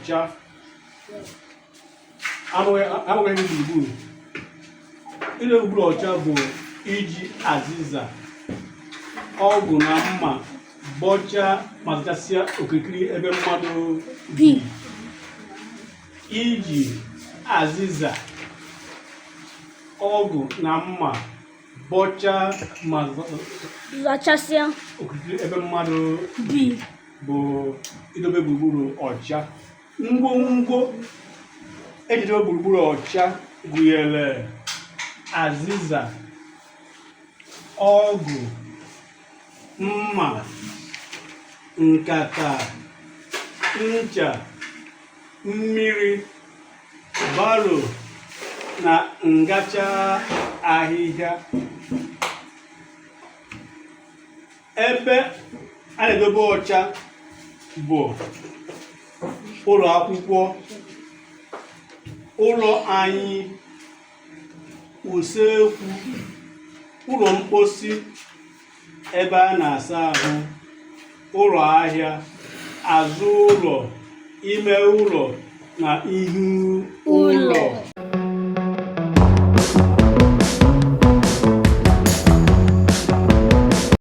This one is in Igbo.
ọcha. Amaghị gburugburu. Idobe gburugburu ọcha bụ iji azịza, ọgụ na mma bọchaa ma zachasịa okirikiri ebe mmadụ bi. Iji azịza, ọgụ na mma bọchaa ma zachasịa okirikiri ebe mmadụ bi bụ idobe gburugburu ọcha. Ngwongwo eji edobe gburugburu ọcha gụnyere azịza, ọgụ, mma, nkata, ncha, mmiri, baro na ngacha ahịhịa. Ebe a na-edobe ọcha bụ ụlọ akwụkwọ, ụlọ anyị, usekwu, ụlọ mkposi, ebe a na-asa ahụ, ụlọ ahịa, azụ ụlọ, ime ụlọ na ihu ụlọ.